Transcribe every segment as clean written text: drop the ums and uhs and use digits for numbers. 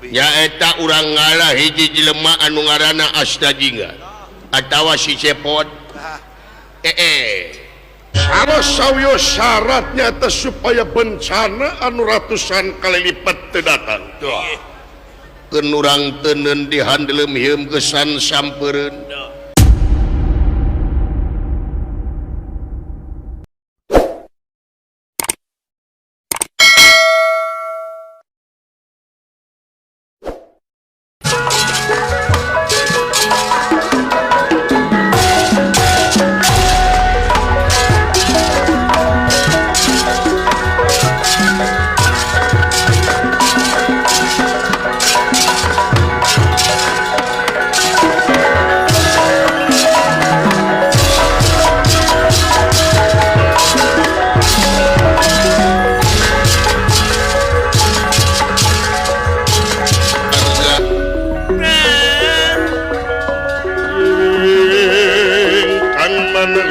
Nyaeta urang ngalah hiji jelema anu ngaranna Astajingga atawa si Cepot. Salah sawios syaratnya teh supaya bencana anu ratusan kali lipat teu datang. Keun urang teuneun dihandelem hieum gesan sampeureun.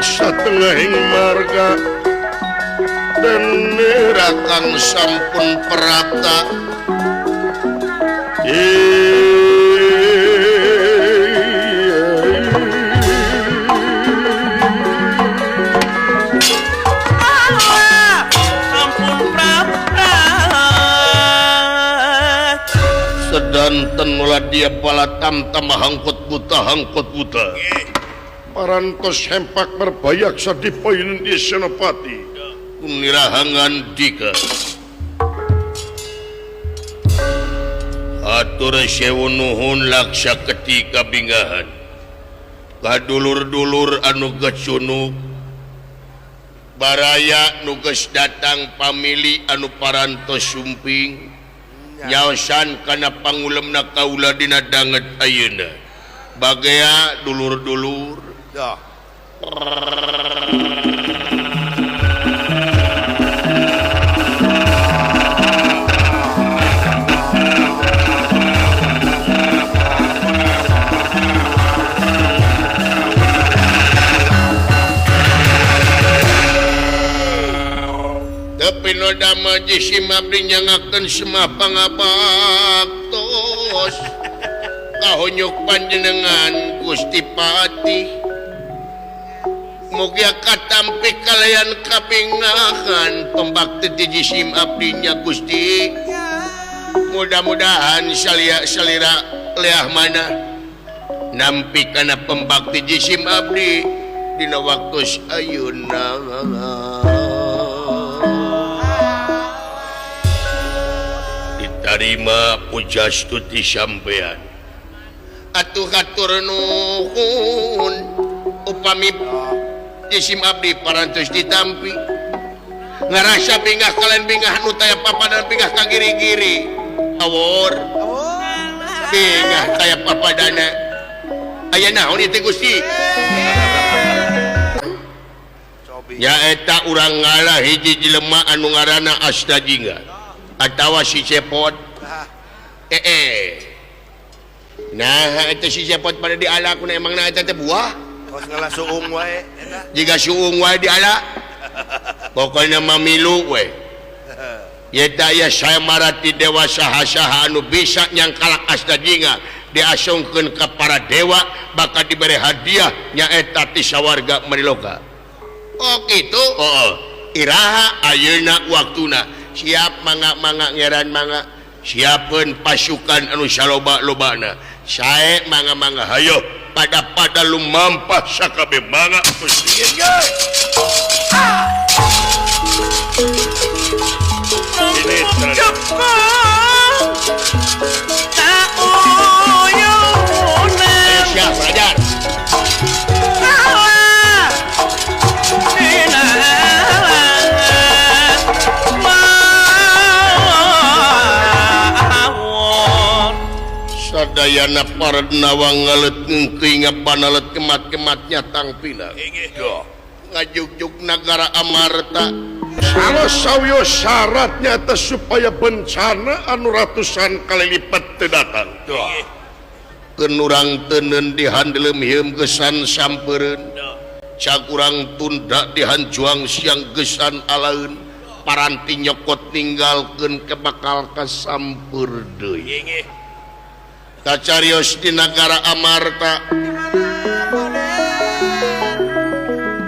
Satengahing marga dan Rakang sampun prapta. Sampun prapta. Sedanten mula dia balatam tambah hangkut buta hangkut buta. Parantos hempak berbayaksa di poin di Senopati kunirahangan dika. Atur sewu nuhun laksa ketika bingahan kadulur-dulur anu gecunuk baraya nu geus datang pamili anu parantos sumping nyaosan kana pangulemna kaula dina danget ayeuna bagea dulur-dulur. Tapi noda majisim abdi nyangakeun semah pangabaktos kahonyok panjenengan Gusti Patih. Mugia katampi kalian kapingahan pembakti ti jisim abdinya Gusti. Mudah-mudahan salira leah mana nampi kana pembakti jisim abdi dina waktu ayeuna. Ditarima pujastuti sampean. Atuh hatur nuhun upami jisim abdi parantos ditampi ngarasa bingah kalian bingah nu taya papadan bingah ka giri-giri awor bingah taya papadana aya naon ieu teh Gusti. Nyaeta urang ngalah hiji jelema anu ngaranna Astajingga atawa si Cepot. Nah eta si Cepot pada diala kuna emangna eta teh buah kos suung wae eta. Jiga suung wae diala. Pokona mah milu we. Yeta aya samarati dewa saha-saha anu bisa nyangkalak Astajingga diasungkeun ka para dewa bakal dibere hadiah nyaeta ti sawarga Mariloka. Oh kitu. Oh, iraha ayeuna waktuna. Siap mangga-mangga ngeran mangga. Siapkeun pasukan anu saloba-lobana. Sae mangga-mangga hayo pada-pada lumampah sakabeh mangga Gusti. Siap belajar. Sadayana parednawa ngalet ngeuing panalet kemat-kematnya tangpina. Ngajugjug nagara Amarta. Salah sawios syaratnya teh supaya bencana anu ratusan kali lipat teu datang. Keun urang teuneun dihandelem hieum gesan sampeureun. Cak urang tunda dihanjuang siang gesan alaeun. Paranti nyokot ninggalkeun ke bakal kasampeur deui. Kacarios di nagara Amarta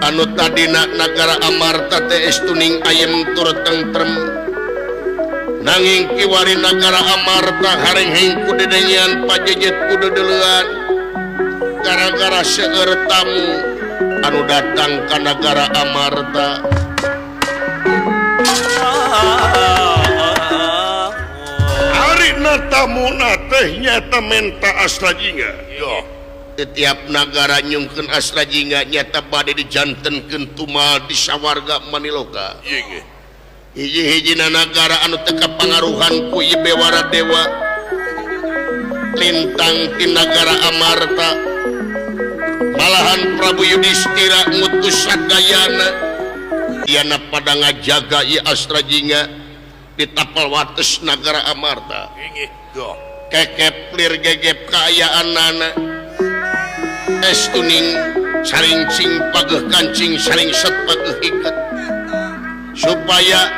anu tadina nagara Amarta teh estuning ayem tur tentrem nanging kiwari nagara Amarta harengheng ku dedengean pajejet ku dedeleuan gara-gara seueur tamu anu datang ka nagara Amarta. Harina tamuna teh nyata menta Asrajinga. Yo, setiap nagara nyungkeun Asrajinga nyata bade dijantenkeun tumal di sawarga Maniloka. Hiji-hijina nagara anu teu kapangaruhan ku Ieu Bewara Dewa lintang ti nagara Amarta. Malahan Prabu Yudhistira ngutus sadayana iana pada ngajaga ieu Asrajinga di tapal wates nagara Amarta. Kekep lir gegep kaayaanana es tuning saringcing pageuh kancing saringset pageuh iket supaya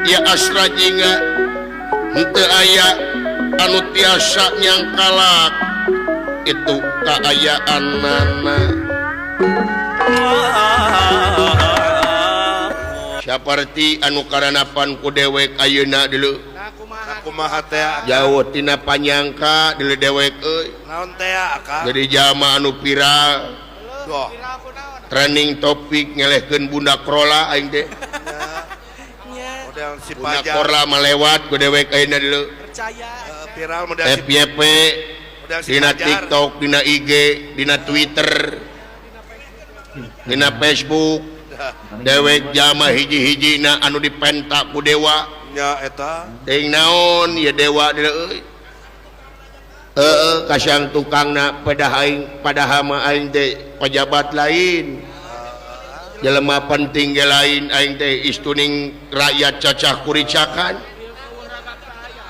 ieu Asrajinga henteu aya anu tiasa nyangkalak itu kaayaanana. Saperti anu karanapan ku dewek ayeuna dulu kumaha teh jauh tina panyangka dulu dewek euy naon teh akang jadi jalma anu viral trending topik ngelehkeun Bunda Krola aing teh model si Bunda Pajar Krola melewat ku dewek ayeuna dulu percaya viral model si FYP model si dina Pajar. TikTok dina IG dina Twitter dina Facebook dewek jalma hiji-hijina anu dipenta ku dewa nya eta teuing naon ye dewa deui euy heueuh kasang tukangna padahal mah aing teh pejabat lain jelema penting ge lain aing teh istuning rakyat cacah kuricakan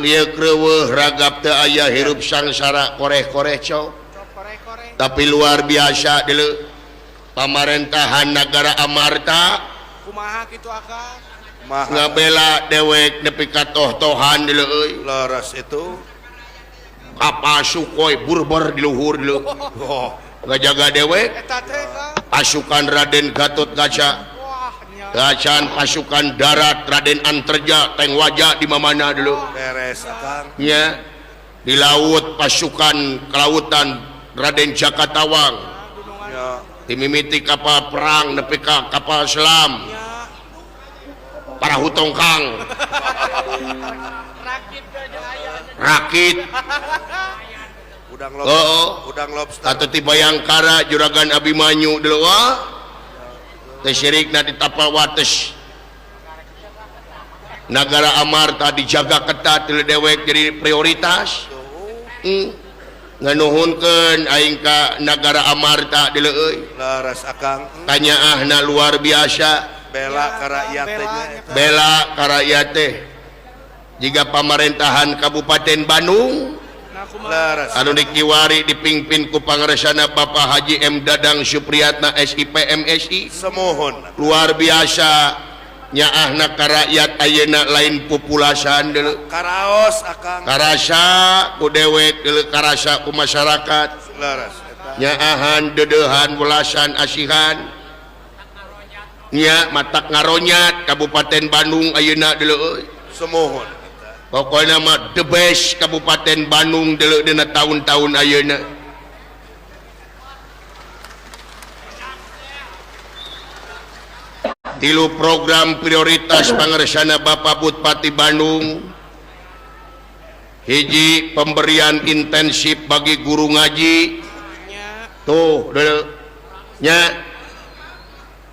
lieu reueuh ragap teu aya hirup sangsara koreh-koreh cok tapi luar biasa deuleu pamarentahan nagara Amarta kumaha kitu akang ngabela dewek nepi ka toh-tohan deuleu euy leres itu kapal Sukhoi burber di luhur deuleu oh ngajaga dewek eta teh pasukan Raden Gatot Kaca gacan pasukan darat Raden Anterja Teng Wajah di mamana dulu beres akang nya di laut pasukan kelautan Raden Jakatawang nya dimimiti kapal perang nepi ka kapal selam parahu tongkang rakit udang lobster oh udang lobster atau ti Bayangkara Juragan Abimanyu dulu wah teh syirikna di tapal wates nagara Amarta dijaga ketat deuleu dewek jadi prioritas nganuhunkeun aing ka nagara Amarta deuleu euy leres akang tanyaahna luar biasa bela ka rakyat teh bela ka rakyat teh jika pamarentahan Kabupaten Bandung leres anu dikiwari dipimpin ku pangaresana Bapak Haji M Dadang Supriyatna SIP MSI semohon luar biasa nyaahna ka rakyat ayeuna lain populasan deuleu karaos akang karasa ku dewek deuleu karasa ku masyarakat leres eta nyaahan deudeuhan welasan asihan nya matak ngaronyat Kabupaten Bandung ayeuna deuleu euy semohon pokokna mah the best Kabupaten Bandung deuleu dina tahun-tahun ayeuna. Tilu program prioritas pangersana Bapak Bupati Bandung hiji pemberian intensif bagi guru ngaji tuh deuleu nya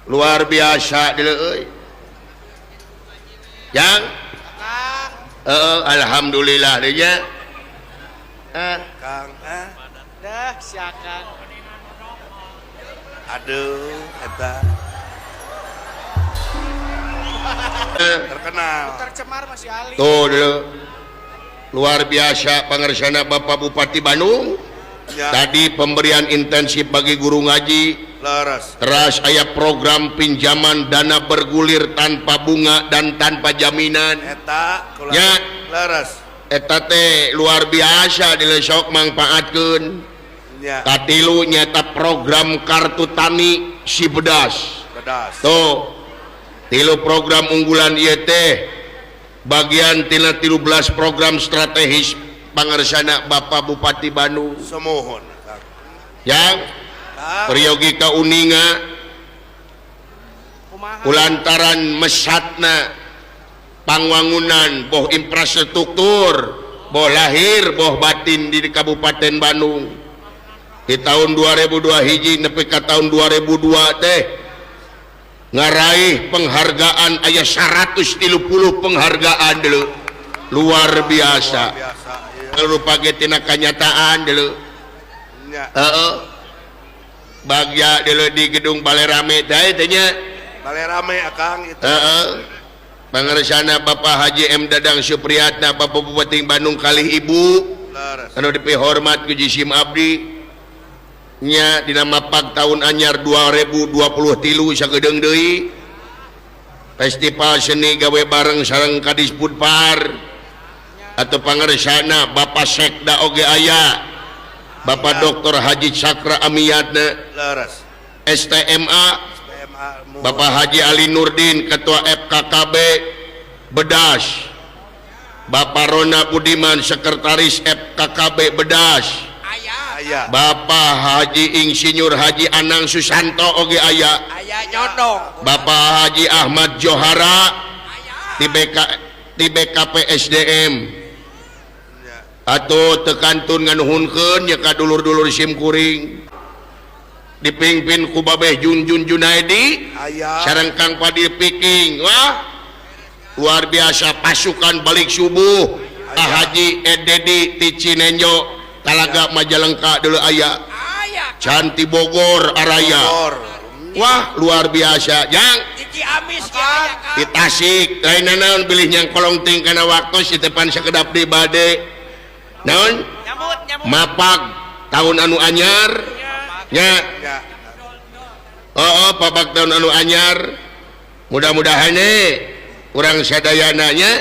luar biasa deuleu euy yang alhamdulillah deui nya Kang dah siakan aduh eta terkenal tercemar masih Ali tuh dulu luar biasa pangersana Bapak Bupati Bandung ya. Tadi pemberian intensif bagi guru ngaji Leres. Teras aya program pinjaman dana bergulir tanpa bunga dan tanpa jaminan. Eta kula. Nya. Leres. Eta teh luar biasa dilesok mangpaatkeun. Nya. Katilu nyata program kartu tani si bedas. Bedas. Tuh. Tilu program unggulan ieu teh bagian tina 13 program strategis pangersana Bapak Bupati Bandung. Sumuhun Kang. Yang peryogi ka uninga kulantaran mesatna pangwangunan boh infrastruktur boh lahir boh batin di Kabupaten Bandung di tahun 2002 hiji nepi ka tahun 2002 teh ngaraih penghargaan aya 130 penghargaan dulu luar biasa. Rupa ge tina kanyataan dulu. Heeh. Bagya dulu di gedung Balai Rame teh teh nya. Balai Rame akang itu. Heeh. Pangersana Bapak Haji M Dadang Supriyatna Bapak Bupati Bandung kalih Ibu anu dipihormat ku jisim abdi nya dina mapag tahun anyar 2023 sagedeung deui festival seni gawe bareng sareng Kadis Budpar atau pangersana Bapak Sekda oge aya Bapak Dr. Haji Cakra Amiyatna STMA Bapak Haji Ali Nurdin Ketua FKKB Bedas Bapak Rona Budiman Sekretaris FKKB Bedas Bapak Haji Insinyur Haji Anang Susanto oge aya Bapak Haji Ahmad Johara di BKP SDM atau tekantun nganuhunkeun nya ka dulur-dulur sim kuring dipimpin ku Babeh Junjun Junaidi sareng Kang Padil Piking. Wah luar biasa pasukan balik subuh Pak Haji Ededi ti Cinenjo Talaga Majalengka dulu aya Canti Bogor Araya. Wah luar biasa jang di Tasik lain naon bilih nyang kolong ting kana waktu si tepan sakedap di bade naon mapag tahun anu anyar nya. Oh papak tahun anu anyar mudah-mudahan urang sadayana nya.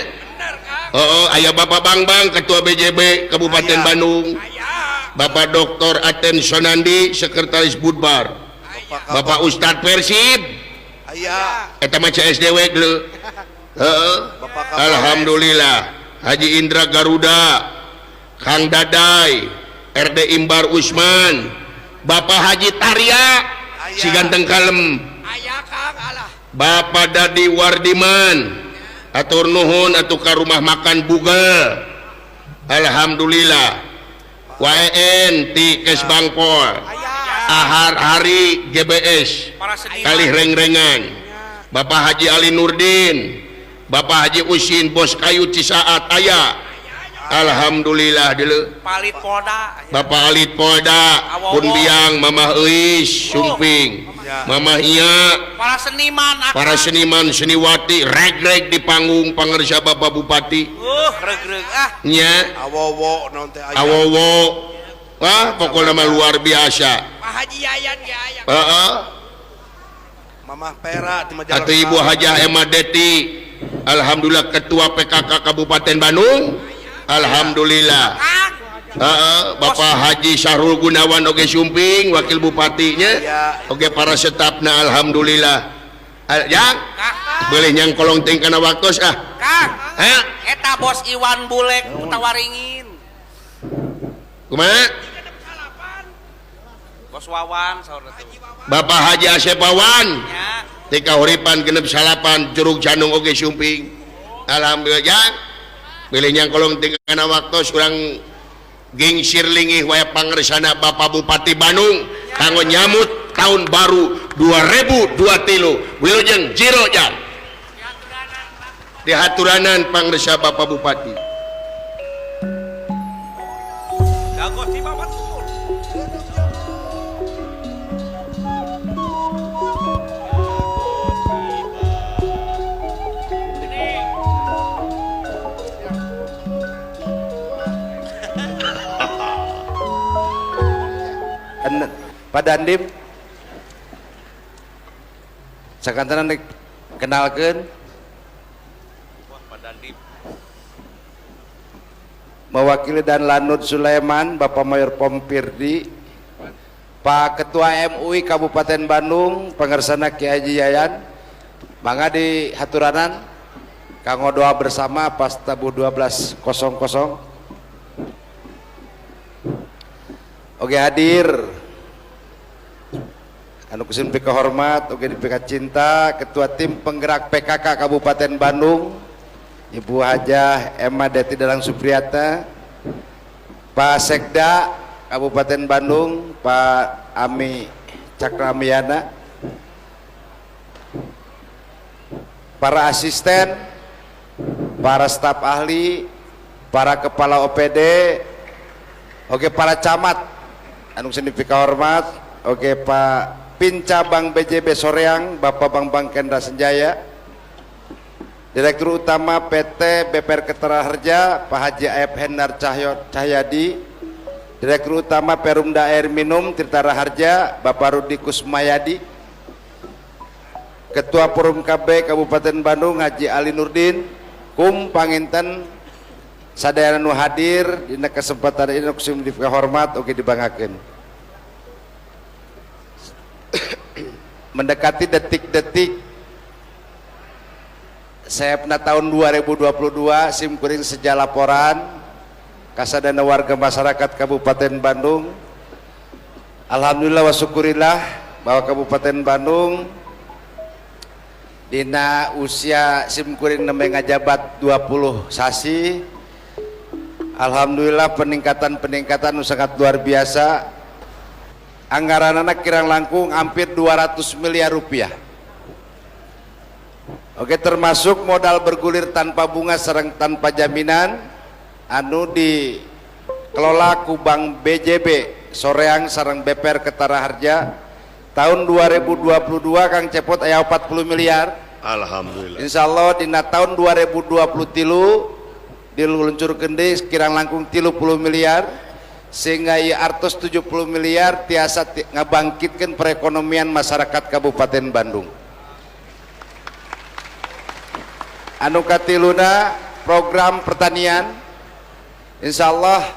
Oh aya Bapak Bangbang Ketua BJB Kabupaten Bandung Bapak Dr. Aten Sonandi Sekretaris Budbar Bapak Ustadz Persib eta mah CSDW geuleuh. Heeh. Alhamdulillah Haji Indra Garuda Kang Dadai RD Imbar Usman Bapak Haji Tarya si ganteng kalem Bapak Dadi Wardiman atur nuhun atuh ka rumah makan Bugel. Alhamdulillah WN ti Kesbangpol Ahar Hari GBS kalih rengrengan Bapak Haji Ali Nurdin Bapak Haji Usin Bos Kayu Cisaat aya. Alhamdulillah dulu Bapak Alit Polda pun biang Mamah Euis Sumping Mamah Iya para seniman seniwati reg-reg di panggung pangersa Bapak Bupati nya awowo awowo. Wah pokoknya mah luar biasa. Pak Haji Yayan ge aya. Heeh. Mamah Pera di Majalengka. Atau Ibu Hajah Emma Deti alhamdulillah Ketua PKK Kabupaten Bandung. Alhamdulillah. Bapak Haji Syahrul Gunawan oge Sumping wakil bupatinya oge para stafna alhamdulillah. Jang boleh nyang kolong ting kana waktos ah. Kang. Eta bos Iwan Bulek Kutawaringin. Kumaha? Bos Wawan saur teh. Bapak Haji Asep Wawan. Ti kahuripan 69 Curug Janung oge Sumping. Alhamdulillah jang. Bilih nyang kolong ting kana waktos urang gingsir lingih waya pangersana Bapak Bupati Bandung kanggo nyamut tahun baru 2023 wilujeng jiro jang dihaturanan pangersa Bapak Bupati. Pak Dandim, Sakantenan kenalkeun mewakili dan Lanud Sulaiman Bapak Mayor Pompirdi, Pak Ketua MUI Kabupaten Bandung Pangersana Ki Haji Yayan, mangga di haturanan kanggo doa bersama pas tabuh 12.00. Oke hadir anu kusim pika hormat, oke dipika cinta Ketua Tim Penggerak PKK Kabupaten Bandung Ibu Hajah Emma Deti Dalang Supriyata, Pak Sekda Kabupaten Bandung Pak Ami Cakramiyana, para asisten, para staf ahli, para kepala OPD, oke para camat anu dipika hormat, oke Pak Pinca Bank BJB Soreang Bapak Bambang Kendra Senjaya, Direktur Utama PT BPR Kertara Harja Pak Haji Aep Hendar Cahyadi, Direktur Utama Perumda Air Minum Tirta Raharja Bapak Rudi Kusmayadi, Ketua Forum KB Kabupaten Bandung Haji Ali Nurdin, kum panginten sadayana nu hadir dina kesempatan ini kusim dihormat oge dibanggakeun. Mendekati detik-detik saya pernah tahun 2022 sim kuring sejak laporan kasadana warga masyarakat Kabupaten Bandung. Alhamdulillah wa syukurillah bahwa Kabupaten Bandung dina usia sim kuring nembe ngajabat 20 sasi, alhamdulillah peningkatan-peningkatan sangat luar biasa. Anggaranana kirang langkung hampir 200 miliar rupiah. Oke, termasuk modal bergulir tanpa bunga sareng tanpa jaminan anu dikelola ku Bank BJB Soreang sareng BPR Kertara Harja tahun 2022 Kang Cepot aya 40 miliar. Alhamdulillah. Insyaallah dina tahun 2023 diluncurkeun deui kirang langkung 30 miliar sehingga ieu artos 70 miliar tiasa ngabangkitkeun perekonomian masyarakat Kabupaten Bandung. Anu katiluna program pertanian, insyaallah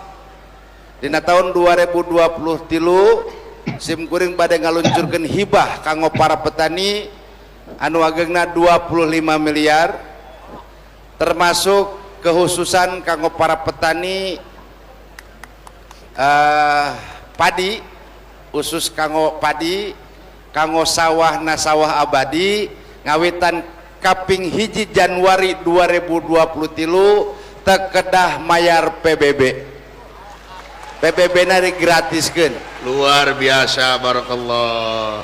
dina tahun 2023 sim kuring bade ngaluncurkeun hibah kanggo para petani anu agengna 25 miliar, termasuk kehususan kanggo para petani padi, khusus kanggo padi, kanggo sawah na sawah abadi ngawitan kaping 1 Januari 2023 tekedah mayar PBB. PBB na digratiskeun. Luar biasa, barakallah.